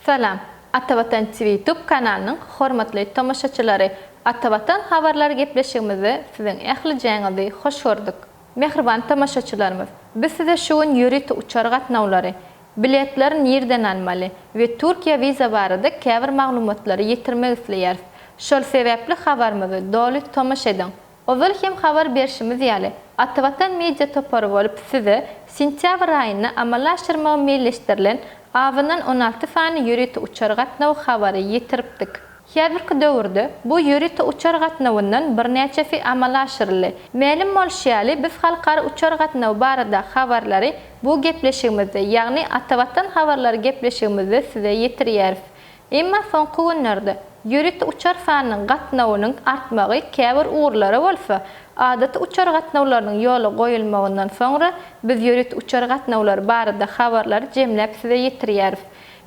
Salam, Atavatan TV Youtube kanalynyň hormatly tomaşaçylary! Atavatan habarlar gepleşigimizde siziň ählijäňizi hoş gördük. Mähriban tomaşaçylarymyz, biz size şu gün ýörite uçar gatnawlary, biletleri nirden almaly we Türkiýä wiza barada käbir maglumatlary ýetirmek isleýäris. Şol sebäpli habarymyzy doly tomaşa ediň. Ozal hem habar berşimiz ýaly, Atavatan Media topary bolup size sentýabr aýynda amala aşyrmagy meýilleşdirilen azyndan 16 sany ýörite uçar gatnawy habary ýetiripdik. Häzirki döwürde bu ýörite uçar gatnawyndan birnäçesi amala aşyryldy. Mälim bolşy ýaly, biz halkara uçar gatnawy baradaky habarlary bu gepleşigimizde, ýagny Atavatan habarlary gepleşigimizde size ýetirýäris. Emma soňky günlerde ýörite uçar sanynyň gatnawynyň artmagy käbir ugurlara bolsa, adaty uçar gatnawlarynyň ýola goýulmagyndan soňra biz ýörite uçar gatnawlary barada habarlary jemläp size ýetirýäris.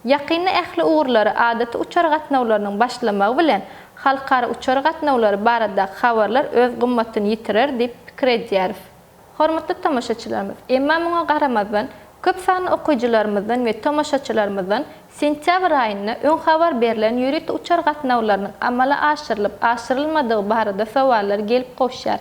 Ýakynda ähli ugurlara adaty uçar gatnawlarynyň başlamagy bilen halkara uçar gatnawlary baradaky habarlar öz gymmatyny ýitirer diýip pikir edýäris. Hormatly tomaşaçylarymyz, emma muňa garamazdan, köp sanly okyjylarymyzdan we tomaşaçylarymyzdan sentýabr aýynda öň habar berlen ýörite uçar gatnawlarynyň amala aşyrylyp aşyrylmadygy barada sowallar gelip gowuşýar.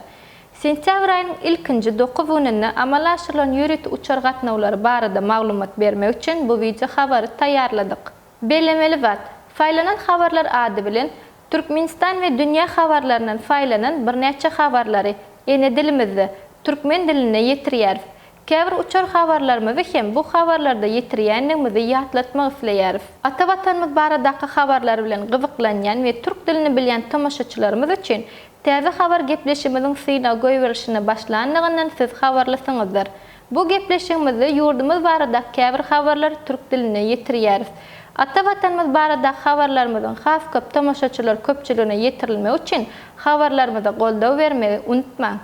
Sentýabr aýynyň ilkinji dokuz gününde amala aşyrylan ýörite uçar gatnawlary barada maglumat bermek üçin bu wideo habary taýýarladyk. Bellemeli zat, Saýlanan habarlar ady bilen Türkmenistan we dünýä habarlaryndan saýlanan birnäçe habarlary ene dilimizde, türkmen dilinde ýetirýäris. Käbir uçar habarlarymyzy hem bu habarlarda ýetirýändigimizi ýatlatmak isleýäris. Ata Watanymyz baradaky habarlar bilen gyzyklanýan we türk dilini bilýän tomaşaçylarymyz üçin täze habar gepleşigimiziň synag goýberilişine başlandygyndan siz habarlysyňyzdyr. Bu gepleşigimizde ýurdumyz baradaky käbir habarlary türk dilinde ýetirýäris. Ata Watanymyz baradaky habarlarymyzyň has köp tomaşaçylar köpçüligine ýetirilmegi üçin habarlarymyza goldaw bermegi unutmaň.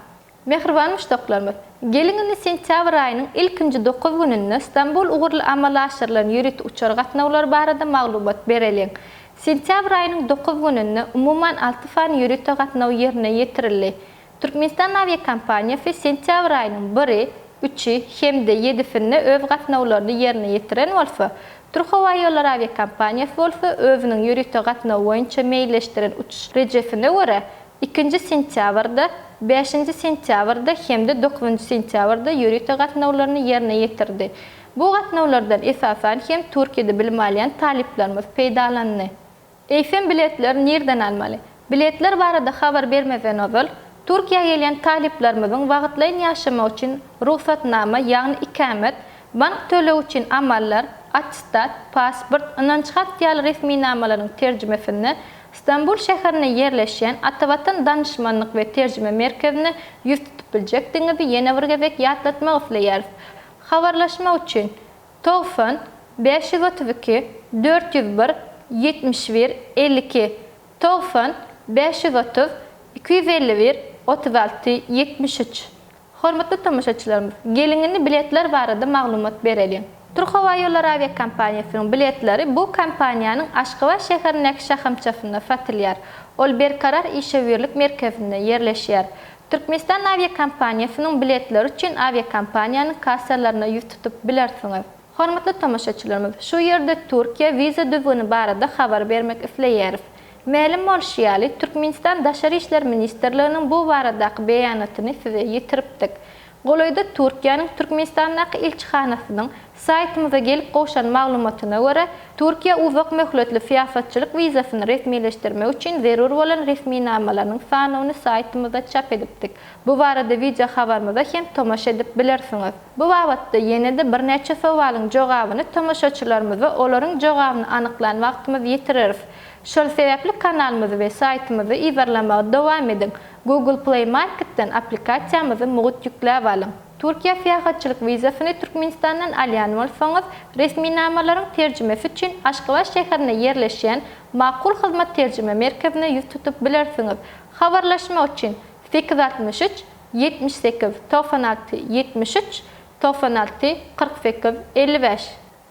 Mähriban muşdaklarymyz! Geliň indi sentýabr aýynyň ilkinji dokuz gününde Stambul ugurly amala aşyrylan ýörite uçar gatnawlary barada maglumat bereliň. Sentýabr aýynyň dokuz gününde umuman alty sany ýörite gatnaw ýerine ýetirildi. Türkmenistan awiakompaniýasy sentýabr aýynyň biri, üçi hem-de ýedisinde öz gatnawlaryny ýerine ýetiren bolsa, Türkhowaýollary awiakompaniýasy bolsa özüniň ýörite gatnaw boýunça meýilleşdiren uçuş rejesine görä, ikinji sentýabrda, bäşinji sentýabrda hem-de dokuzynjy sentýabrda ýörite gatnawlaryny ýerine ýetirdi. Bu gatnawlardan esasan hem Türkiýede bilim alýan talyplarymyz peýdalandy. Eýsem biletleri nirden almaly? Biletler barada habar bermezden ozal, Türkiýä gelýän talyplarymyzyň wagtlaýyn ýaşamak üçin rugsatnama, ýagny ikamet, bank tölegi üçin amallar, attestat, pasport, ynanç hat ýaly resminamalaryň terjimesinde Stambul şäherinde ýerleşýän Atavatan danyşmanlyk we terjime merkezine ýüz tutup biljekdigiňizi ýene bir gezek ýatlatmak isleýäris. Habarlaşmak üçin, 90, 532, 401, 71, 52, 90, 530, 251, 36, 73. Hormatly tomaşaçylarymyz, geliň indi biletler barada maglumat bereliň. Türkhowaýollary awiakompaniýasynyň biletleri bu kompaniýanyň Aşgabat şäherindäki şahamçasynda satylýar. Ol Berkarar işewürlik merkezinde ýerleşýär. Türkmenistan awiakompaniýasynyň biletleri üçin awiakompaniýanyň kassalaryna ýüz tutup bilersiňiz. Hormatly tomaşaçylarymyz, şu ýerde Türkiýe wiza düzgüni barada habar bermek isleýäris. Mälim bolşy ýaly, Türkmenistan Daşary işler ministrliginiň bu baradaky beýanatyny size ýetiripdik. Golaýda Türkiýäniň Türkmenistandaky ilçihanasynyň saýtymyza gelip gowşan maglumatyna görä, Türkiýä uzak möhletli syýasatçylyk wizasyny resmileşdirmek üçin zerur bolan resminamalarynyň sanawyny saýtymyzda çap edipdik. Bu barada wideo habarymyza hem tomaşa edip bilersiňiz. Bu babatda ýene-de birnäçe sowalyň jogabyny tomaşaçylarymyza olaryň jogabyny anyklan wagtymyz ýetireris. Şol sebäpli kanalymyzy we saýtymyzy yzarlamagy dowam ediň. Google Play Marketden applikasiýamyzy mugt ýükläp alyň. Türkiýä syýahatçylyk wizasyny Türkmenistandan alýan bolsaňyz, resminamalaryň terjimesi üçin Aşgabat şäherinde ýerleşýän Makul Hyzmat terjime merkezine ýüz tutup bilersiňiz. Habarlaşmak üçin, 863 78 96 73 96 48 55.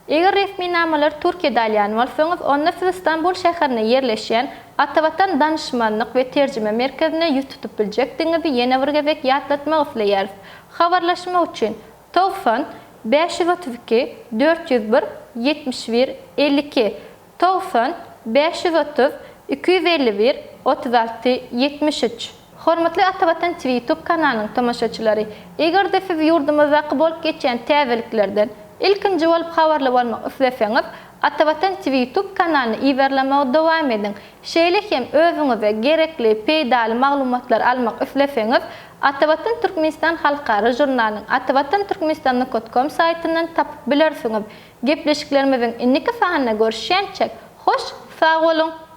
Eger resminamalary Türkiýede alýan bolsaňyz, onda siz Stambul şäherinde ýerleşýän Atavatan danyşmanlyk we terjime merkezine ýüz tutup biljekdigiňizi ýene bir gezek ýatlatmak isleýäris. Habarlaşmak üçin, 90 532 401 71 52. 90 530 251 36 73. Hormatly Atavatan TV YouTube kanalynyň tomaşaçylary, eger-de siz ýurdumyzdaky bolup geçýän täzeliklerden ilkinji bolup habarly bolmak isleseňiz, Atavatan TV YouTube kanalyny yzarlamagy dowam ediň. Şeýle hem özüňize gerekli, peýdaly maglumatlary almak isleseňiz, Atavatan Türkmenistan halkara žurnalynyň atavatan türkmenistan nokat kom saýtyndan tapyp bilersiňiz. Gepleşiklerimiziň indiki sanynda görüşýänçäk, hoş sag boluň!